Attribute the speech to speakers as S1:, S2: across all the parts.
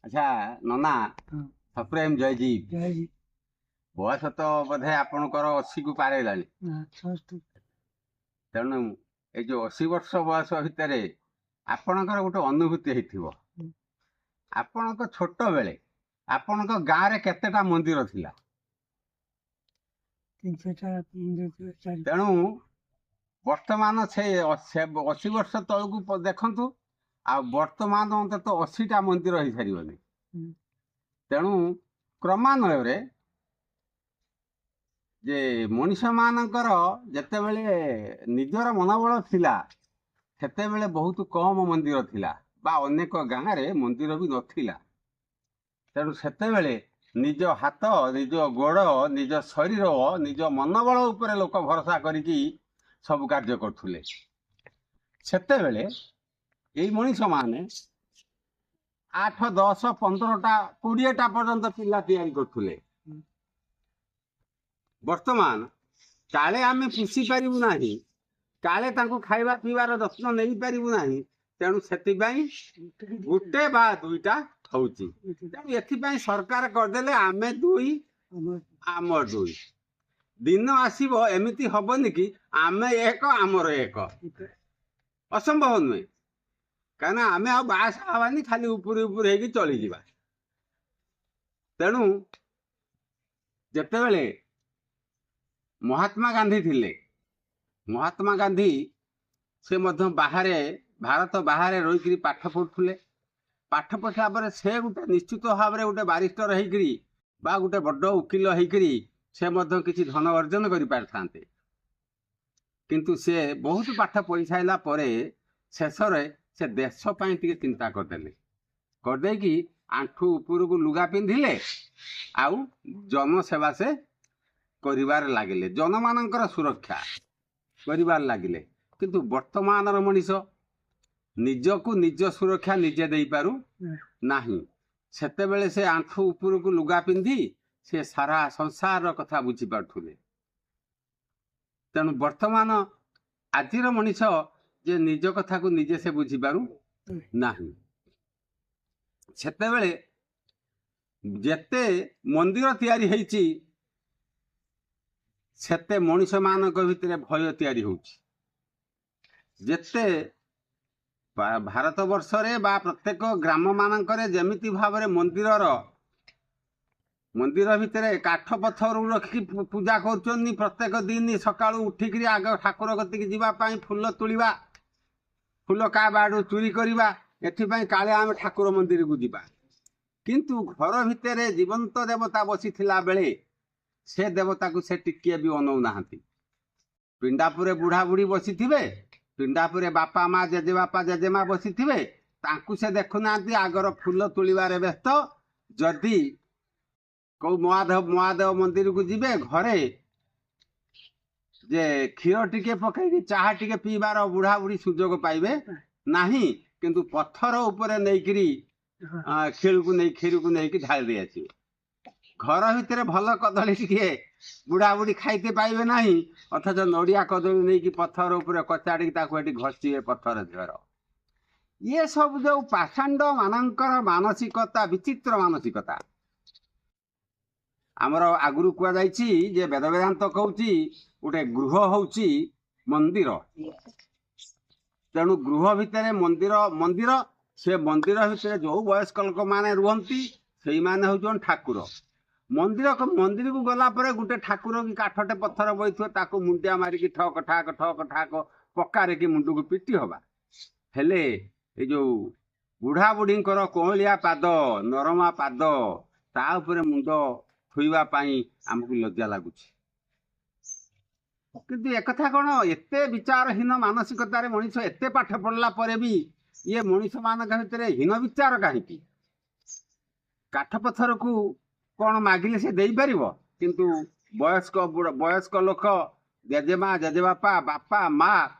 S1: ଆଚ୍ଛା ନନା, ସପ୍ରେମ ଜୟଜୀବ।
S2: ଜୟ।
S1: ବୟସ ତ ବୋଧେ ଆପଣଙ୍କର 80କୁ ପାର ହେଲାଣି।
S2: 66।
S1: ତେଣୁ ଏଇ ଯୋଉ 80 ବର୍ଷ ବୟସ ଭିତରେ ଆପଣଙ୍କର ଗୋଟେ ଅନୁଭୂତି ହେଇଥିବ। ଆପଣଙ୍କ ଛୋଟବେଳେ ଆପଣଙ୍କ ଗାଁରେ କେତେଟା ମନ୍ଦିର ଥିଲା?
S2: 300ଟା ମନ୍ଦିର ଥିଲା, ଚାରି।
S1: ତେଣୁ ବର୍ତ୍ତମାନ ସେ 80 ବର୍ଷ ତଳକୁ ଦେଖନ୍ତୁ, ଆଉ ବର୍ତ୍ତମାନ ଅନ୍ତତଃ 80ଟା ମନ୍ଦିର ହେଇସାରିବନି। ତେଣୁ କ୍ରମାନ୍ୱୟରେ ଯେ ମଣିଷମାନଙ୍କର ଯେତେବେଳେ ନିଜର ମନୋବଳ ଥିଲା, ସେତେବେଳେ ବହୁତ କମ ମନ୍ଦିର ଥିଲା ବା ଅନେକ ଗାଁରେ ମନ୍ଦିର ବି ନଥିଲା। ତେଣୁ ସେତେବେଳେ ନିଜ ହାତ, ନିଜ ଗୋଡ଼, ନିଜ ଶରୀର, ନିଜ ମନୋବଳ ଉପରେ ଲୋକ ଭରସା କରିକି ସବୁ କାର୍ଯ୍ୟ କରୁଥିଲେ। ସେତେବେଳେ ଏଇ ମଣିଷମାନେ 8, 10, 15ଟା, 20ଟା ପର୍ଯ୍ୟନ୍ତ ପିଲା ତିଆରି କରୁଥିଲେ। ବର୍ତ୍ତମାନ କାଳେ ଆମେ ପୋଷି ପାରିବୁ ନାହିଁ, କାଳେ ତାଙ୍କୁ ଖାଇବା ପିଇବାର ଯତ୍ନ ନେଇପାରିବୁ ନାହିଁ, ତେଣୁ ସେଥିପାଇଁ ଗୋଟେ ବା ଦୁଇଟା ହଉଛି। ତେଣୁ ଏଥିପାଇଁ ସରକାର କରିଦେଲେ ଆମେ ଦୁଇ ଆମର ଦୁଇ। ଦିନ ଆସିବ ଏମିତି ହବନି କି ଆମେ ଏକ ଆମର ଏକ, ଅସମ୍ଭବ ନୁହେଁ। କାହିଁକିନା ଆମେ ଆଉ ବାସ ହବାନି, ଖାଲି ଉପରୁ ଉପରୁ ହେଇକି ଚଳିଯିବା। ତେଣୁ ଯେତେବେଳେ ମହାତ୍ମା ଗାନ୍ଧୀ ଥିଲେ, ମହାତ୍ମା ଗାନ୍ଧୀ ସେ ମଧ୍ୟ ବାହାରେ, ଭାରତ ବାହାରେ ରହିକିରି ପାଠ ପଢ଼ୁଥିଲେ। ପାଠ ପଢ଼ିଲା ପରେ ସେ ଗୋଟେ ନିଶ୍ଚିତ ଭାବରେ ଗୋଟେ ବାରିଷ୍ଟର ହେଇକିରି ବା ଗୋଟେ ବଡ଼ ଓକିଲ ହେଇକିରି ସେ ମଧ୍ୟ କିଛି ଧନ ଅର୍ଜନ କରିପାରିଥାନ୍ତେ। କିନ୍ତୁ ସେ ବହୁତ ପାଠ ପଢ଼ି ସାରିଲା ପରେ ଶେଷରେ ସେ ଦେଶ ପାଇଁ ଟିକେ ଚିନ୍ତା କରିଦେଲେ। କରିଦେଇକି ଆଣ୍ଠୁ ଉପରକୁ ଲୁଗା ପିନ୍ଧିଲେ ଆଉ ଜନସେବା ସେ କରିବାରେ ଲାଗିଲେ, ଜନମାନଙ୍କର ସୁରକ୍ଷା କରିବାରେ ଲାଗିଲେ। କିନ୍ତୁ ବର୍ତ୍ତମାନର ମଣିଷ ନିଜକୁ ନିଜ ସୁରକ୍ଷା ନିଜେ ଦେଇପାରୁ ନାହିଁ। ସେତେବେଳେ ସେ ଆଣ୍ଠୁ ଉପରକୁ ଲୁଗା ପିନ୍ଧି ସେ ସାରା ସଂସାରର କଥା ବୁଝିପାରୁଥିଲେ। ତେଣୁ ବର୍ତ୍ତମାନ ଆଜିର ମଣିଷ ଯେ ନିଜ କଥାକୁ ନିଜେ ସେ ବୁଝିପାରୁ ନାହିଁ। ସେତେବେଳେ ଯେତେ ମନ୍ଦିର ତିଆରି ହେଇଛି, ସେତେ ମଣିଷମାନଙ୍କ ଭିତରେ ଭୟ ତିଆରି ହଉଛି। ଯେତେ ଭାରତ ବର୍ଷରେ ବା ପ୍ରତ୍ୟେକ ଗ୍ରାମ ମାନଙ୍କରେ ଯେମିତି ଭାବରେ ମନ୍ଦିର ଭିତରେ କାଠ ପଥରକୁ ରଖିକି ପୂଜା କରୁଛନ୍ତି, ପ୍ରତ୍ୟେକ ଦିନ ସକାଳୁ ଉଠିକିରି ଆଗ ଠାକୁର କତିକି ଯିବା ପାଇଁ ଫୁଲ ତୋଳିବା, ଫୁଲ କାହା ବାଡ଼ିରୁ ଚୋରି କରିବା, ଏଥିପାଇଁ କାଳେ ଆମେ ଠାକୁର ମନ୍ଦିରକୁ ଯିବା। କିନ୍ତୁ ଘର ଭିତରେ ଜୀବନ୍ତ ଦେବତା ବସିଥିଲା ବେଳେ ସେ ଦେବତାକୁ ସେ ଟିକିଏ ବି ଅନଉନାହାନ୍ତି। ପିଣ୍ଡାପୁରେ ବୁଢ଼ା ବୁଢ଼ୀ ବସିଥିବେ, ପିଣ୍ଡାପୁରେ ବାପା ମା, ଜେଜେବାପା ଜେଜେମା ବସିଥିବେ, ତାଙ୍କୁ ସେ ଦେଖୁନାହାନ୍ତି, ଆଗର ଫୁଲ ତୋଳିବାରେ ବ୍ୟସ୍ତ। ଯଦି କୋଉ ମହାଦେବ ମନ୍ଦିରକୁ ଯିବେ, ଘରେ ଯେ କ୍ଷୀର ଟିକେ ପକେଇକି ଚାହା ଟିକେ ପିଇବାର ବୁଢ଼ା ବୁଢ଼ୀ ସୁଯୋଗ ପାଇବେ ନାହିଁ, କିନ୍ତୁ ପଥର ଉପରେ ନେଇକିରି କ୍ଷୀରକୁ ନେଇକି ଢାଳି ଦେଇ ଆସିବେ। ଘର ଭିତରେ ଭଲ କଦଳୀ ଟିକେ ବୁଢ଼ା ବୁଢ଼ୀ ଖାଇତେ ପାଇବେ ନାହିଁ, ଅଥଚ ନଡ଼ିଆ କଦଳୀ ନେଇକି ପଥର ଉପରେ କଚାଡ଼ିକି ତାକୁ ଏଠି ଘଷିବେ ପଥର ଦେହର। ଇଏ ସବୁ ଯୋଉ ପାଷାଣ୍ଡ ମାନଙ୍କର ମାନସିକତା, ବିଚିତ୍ର ମାନସିକତା। ଆମର ଆଗରୁ କୁହାଯାଇଛି ଯେ ବେଦ ବେଦାନ୍ତ କହୁଛି ଗୋଟେ ଗୃହ ହଉଛି ମନ୍ଦିର। ତେଣୁ ଗୃହ ଭିତରେ ମନ୍ଦିର, ସେ ମନ୍ଦିର ଭିତରେ ଯୋଉ ବୟସ୍କ ଲୋକମାନେ ରୁହନ୍ତି ସେଇମାନେ ହଉଛନ୍ତି ଠାକୁର। ମନ୍ଦିରକୁ ଗଲା ପରେ ଗୋଟେ ଠାକୁର କି କାଠଟେ ପଥର ବହିଥିବ, ତାକୁ ମୁଣ୍ଡିଆ ମାରିକି ଠକ ଠାକ ଠକ ଠାକ ପକାରେ କି ମୁଣ୍ଡକୁ ପିଟି ହବା। ହେଲେ ଏଇ ଯୋଉ ବୁଢ଼ା ବୁଢ଼ୀଙ୍କର କଅଁଳିଆ ପାଦ, ନରମା ପାଦ, ତା ଉପରେ ମୁଣ୍ଡ ଥୋଇବା ପାଇଁ ଆମକୁ ଲଜ୍ଜା ଲାଗୁଛି। କିନ୍ତୁ ଏକଥା କ'ଣ ଏତେ ବିଚାରହୀନ ମାନସିକତାରେ ମଣିଷ ଏତେ ପାଠ ପଢ଼ିଲା ପରେ ବି ଇଏ ମଣିଷମାନଙ୍କ ଭିତରେ ହୀନ ବିଚାର କାହିଁକି? କାଠ ପଥରକୁ କ'ଣ ମାଗିଲେ ସେ ଦେଇପାରିବ? କିନ୍ତୁ ବୟସ୍କ ଲୋକ, ଜେଜେମା ଜେଜେବାପା, ବାପା ମା,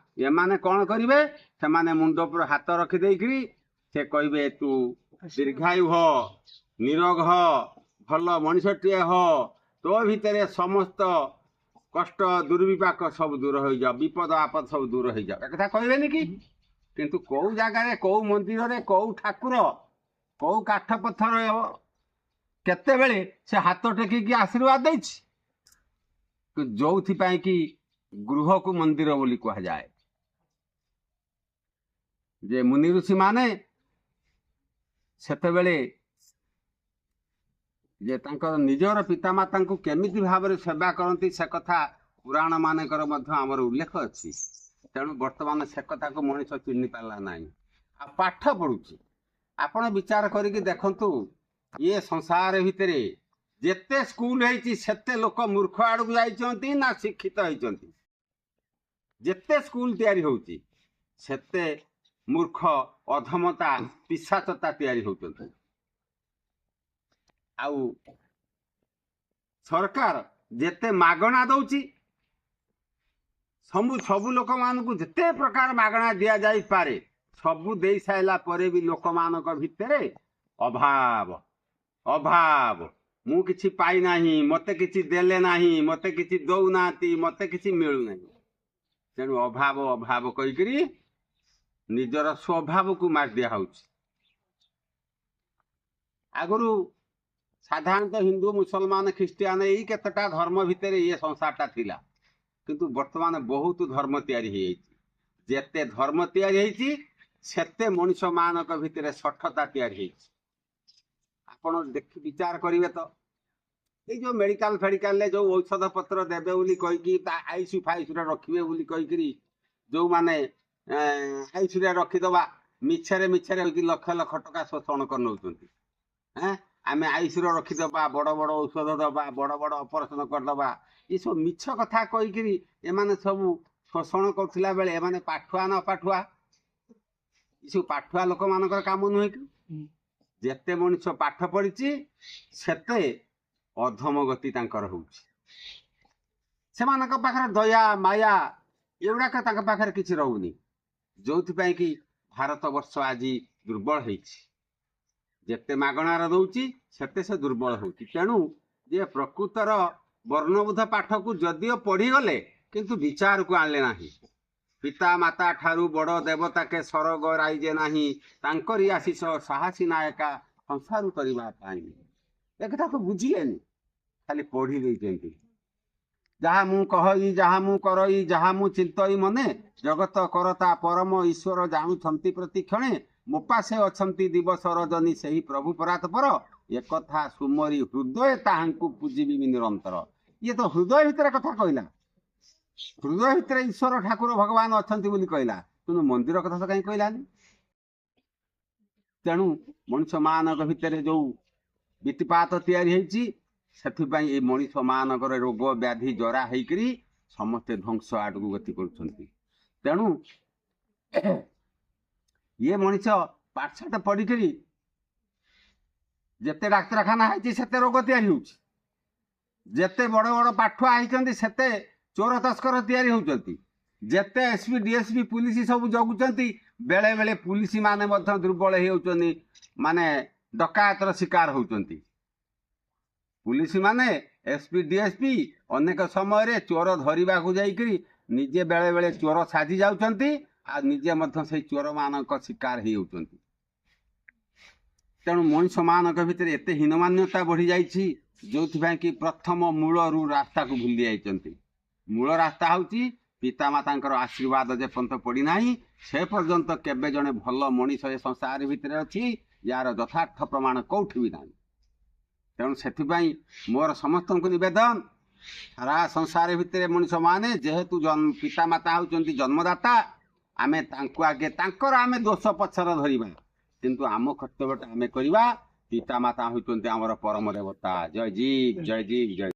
S1: ଏମାନେ କ'ଣ କରିବେ? ସେମାନେ ମୁଣ୍ଡ ଉପରେ ହାତ ରଖିଦେଇକିରି ସେ କହିବେ, ତୁ ଦୀର୍ଘାୟୁ ହ, ନିରୋଗ ହ, ଭଲ ମଣିଷଟିଏ ହ, ତୋ ଭିତରେ ସମସ୍ତ କଷ୍ଟ ଦୁର୍ବିପାକ ସବୁ ଦୂର ହେଇଯାଉ, ବିପଦ ଆପଦ ସବୁ ଦୂର ହେଇଯାଉ। ଏକଥା କହିବେନି କି? କିନ୍ତୁ କୋଉ ଜାଗାରେ, କୋଉ ମନ୍ଦିରରେ, କୋଉ ଠାକୁର କୋଉ କାଠ ପଥର କେତେବେଳେ ସେ ହାତ ଟେକିକି ଆଶୀର୍ବାଦ ଦେଇଛି? ଯୋଉଥିପାଇଁ କି ଗୃହକୁ ମନ୍ଦିର ବୋଲି କୁହାଯାଏ। ଯେ ମୁନି ଋଷି ମାନେ ସେତେବେଳେ ଯେ ତାଙ୍କର ନିଜର ପିତାମାତାଙ୍କୁ କେମିତି ଭାବରେ ସେବା କରନ୍ତି, ସେ କଥା ପୁରାଣ ମାନଙ୍କର ମଧ୍ୟ ଆମର ଉଲ୍ଲେଖ ଅଛି। ତେଣୁ ବର୍ତ୍ତମାନ ସେ କଥାକୁ ମଣିଷ ଚିହ୍ନି ପାରିଲା ନାହିଁ, ଆଉ ପାଠ ପଢୁଛି। ଆପଣ ବିଚାର କରିକି ଦେଖନ୍ତୁ, ଇଏ ସଂସାର ଭିତରେ ଯେତେ ସ୍କୁଲ ହେଇଛି ସେତେ ଲୋକ ମୂର୍ଖ ଆଡ଼କୁ ଯାଇଛନ୍ତି ନା ଶିକ୍ଷିତ ହେଇଛନ୍ତି? ଯେତେ ସ୍କୁଲ ତିଆରି ହଉଛି ସେତେ ମୂର୍ଖ, ଅଧମତା, ପିଶାଚତା ତିଆରି ହଉଛନ୍ତି। ଆଉ ସରକାର ଯେତେ ମାଗଣା ଦଉଛି, ସବୁ ସବୁ ଲୋକମାନଙ୍କୁ ଯେତେ ପ୍ରକାର ମାଗଣା ଦିଆଯାଇପାରେ ସବୁ ଦେଇ ସାରିଲା ପରେ ବି ଲୋକମାନଙ୍କ ଭିତରେ ଅଭାବ, ଅଭାବ। ମୁଁ କିଛି ପାଇନାହିଁ, ମତେ କିଛି ଦେଲେ ନାହିଁ, ମତେ କିଛି ଦଉନାହାନ୍ତି, ମତେ କିଛି ମିଳୁନାହିଁ। ତେଣୁ ଅଭାବ ଅଭାବ କହିକିରି ନିଜର ସ୍ୱଭାବକୁ ମାରି ଦିଆ ହଉଛି। ଆଗରୁ ସାଧାରଣତଃ ହିନ୍ଦୁ, ମୁସଲମାନ, ଖ୍ରୀଷ୍ଟିଆନ ଏଇ କେତେଟା ଧର୍ମ ଭିତରେ ଇଏ ସଂସାରଟା ଥିଲା, କିନ୍ତୁ ବର୍ତ୍ତମାନ ବହୁତ ଧର୍ମ ତିଆରି ହେଇଯାଇଛି। ଯେତେ ଧର୍ମ ତିଆରି ହେଇଛି ସେତେ ମଣିଷ ମାନଙ୍କ ଭିତରେ ଶଠତା ତିଆରି ହେଇଛି। ଆପଣ ଦେଖି ବିଚାର କରିବେ ତ, ଏଇ ଯୋଉ ମେଡିକାଲ ଫେଡିକାଲରେ ଯୋଉ ଔଷଧ ପତ୍ର ଦେବେ ବୋଲି କହିକି, ତା ଆଇସିୟୁ ଫାଇସିୟୁରେ ରଖିବେ ବୋଲି କହିକିରି, ଯୋଉମାନେ ଆଇସିୟୁରେ ରଖିଦବା ମିଛରେ ମିଛରେ ହେଇକି ଲକ୍ଷ ଲକ୍ଷ ଟଙ୍କା ଶୋଷଣ କରିନଉଛନ୍ତି। ଆମେ ଆଇସିୟୁରେ ରଖିଦବା, ବଡ ବଡ ଔଷଧ ଦବା, ବଡ ବଡ ଅପରେସନ କରିଦବା, ଏସବୁ ମିଛ କଥା କହିକିରି ଏମାନେ ସବୁ ଶୋଷଣ କରୁଥିଲା ବେଳେ ଏମାନେ ପାଠୁଆ ନା ଅପାଠୁଆ? ଏସବୁ ପାଠୁଆ ଲୋକମାନଙ୍କର କାମ ନୁହେଁ କି? ଯେତେ ମଣିଷ ପାଠ ପଢିଛି ସେତେ ଅଧମ ଗତି ତାଙ୍କର ହଉଛି। ସେମାନଙ୍କ ପାଖରେ ଦୟା ମାୟା ଏଗୁଡାକ ତାଙ୍କ ପାଖରେ କିଛି ରହୁନି, ଯୋଉଥିପାଇଁ କି ଭାରତ ବର୍ଷ ଆଜି ଦୁର୍ବଳ ହେଇଛି। ଯେତେ ମାଗଣାର ଦଉଛି ସେତେ ସେ ଦୁର୍ବଳ ହଉଛି। ତେଣୁ ଯେ ପ୍ରକୃତର ବର୍ଣ୍ଣବୋଧ ପାଠକୁ ଯଦିଓ ପଢିଗଲେ କିନ୍ତୁ ବିଚାରକୁ ଆଣିଲେ ନାହିଁ। ପିତା ମାତା ଠାରୁ ବଡ ଦେବତାକେ ସରଗ ରାଇଜେ ନାହିଁ, ତାଙ୍କରି ଆଶିଷ ସାହସୀ ନାୟକା ସଂସାର କରିବା ପାଇଁ। ଏ କଥାକୁ ବୁଝିଲେନି, ଖାଲି ପଢି ଦେଇଛନ୍ତି। ଯାହା ମୁଁ କହଇ ଯାହା ମୁଁ କରଇ ଯାହା ମୁଁ ଚିନ୍ତଇ ମନେ, ଜଗତ କରତା ପରମ ଈଶ୍ୱର ଜାଣୁଛନ୍ତି ପ୍ରତିକ୍ଷଣେ, ମୋପାସେ ଅଛନ୍ତି ଦିବସ ରଜନୀ ସେହି ପ୍ରଭୁ ପରାତ୍ପର, ଏକଥା ସୁମରି ହୃଦୟ ତାହାଙ୍କୁ ପୂଜିବି ନିରନ୍ତର। ଇଏ ତ ହୃଦୟ ଭିତରେ କଥା କହିଲା, ହୃଦୟ ଭିତରେ ଈଶ୍ୱର ଠାକୁର ଭଗବାନ ଅଛନ୍ତି ବୋଲି କହିଲା, କିନ୍ତୁ ମନ୍ଦିର କଥା ତ କାହିଁ କହିଲାନି? ତେଣୁ ମଣିଷ ମାନଙ୍କ ଭିତରେ ଯୋଉ ବିତିପାତ ତିଆରି ହେଇଛି, ସେଥିପାଇଁ ଏଇ ମଣିଷ ମାନଙ୍କର ରୋଗ ବ୍ୟାଧି ଜରା ହେଇକରି ସମସ୍ତେ ଧ୍ୱଂସ ଆଡକୁ ଗତି କରୁଛନ୍ତି। ତେଣୁ ଇଏ ମଣିଷ ପାଠଶାଠ ପଢିକରି ଯେତେ ଡାକ୍ତରଖାନା ହେଇଛି ସେତେ ରୋଗ ତିଆରି ହଉଛି, ଯେତେ ବଡ ବଡ ପାଠୁଆ ହେଇଛନ୍ତି ସେତେ ଚୋର ତସ୍କର ତିଆରି ହଉଛନ୍ତି, ଯେତେ ଏସପି ଡିଏସପି ପୁଲିସ ସବୁ ଜଗୁଛନ୍ତି, ବେଳେ ବେଳେ ପୁଲିସ ମାନେ ମଧ୍ୟ ଦୁର୍ବଳ ହେଇଯାଉଛନ୍ତି, ମାନେ ଡକାୟତର ଶିକାର ହଉଛନ୍ତି। ପୁଲିସ ମାନେ ଏସପି ଡିଏସପି ଅନେକ ସମୟରେ ଚୋର ଧରିବାକୁ ଯାଇକରି ନିଜେ ବେଳେ ବେଳେ ଚୋର ସାଜି ଯାଉଛନ୍ତି, ଆଉ ନିଜେ ମଧ୍ୟ ସେଇ ଚୋରମାନଙ୍କ ଶିକାର ହେଇଯାଉଛନ୍ତି। ତେଣୁ ମଣିଷ ମାନଙ୍କ ଭିତରେ ଏତେ ହୀନମାନ୍ୟତା ବଢି ଯାଇଛି, ଯୋଉଥିପାଇଁ କି ପ୍ରଥମ ମୂଳରୁ ରାସ୍ତାକୁ ଭୁଲି ଯାଇଛନ୍ତି। ମୂଳ ରାସ୍ତା ହଉଛି ପିତାମାତାଙ୍କର ଆଶୀର୍ବାଦ ଯେପର୍ଯ୍ୟନ୍ତ ପଡିନାହିଁ ସେ ପର୍ଯ୍ୟନ୍ତ କେବେ ଜଣେ ଭଲ ମଣିଷ ଏ ସଂସାର ଭିତରେ ଅଛି ୟାର ଯଥାର୍ଥ ପ୍ରମାଣ କୋଉଠି ବି ନାହିଁ। ତେଣୁ ସେଥିପାଇଁ ମୋର ସମସ୍ତଙ୍କୁ ନିବେଦନ, ସାରା ସଂସାର ଭିତରେ ମଣିଷମାନେ ଯେହେତୁ ପିତାମାତା ହେଉଛନ୍ତି ଜନ୍ମଦାତା, ଆମେ ତାଙ୍କୁ ଆଗେ ତାଙ୍କର ଆମେ ଦୋଷ ପଛର ଧରିବା, କିନ୍ତୁ ଆମ କର୍ତ୍ତବ୍ୟଟା ଆମେ କରିବା। ପିତାମାତା ହେଉଛନ୍ତି ଆମର ପରମ ଦେବତା। ଜୟ ଜୀବ, ଜୟ ଜୀବ, ଜୟ।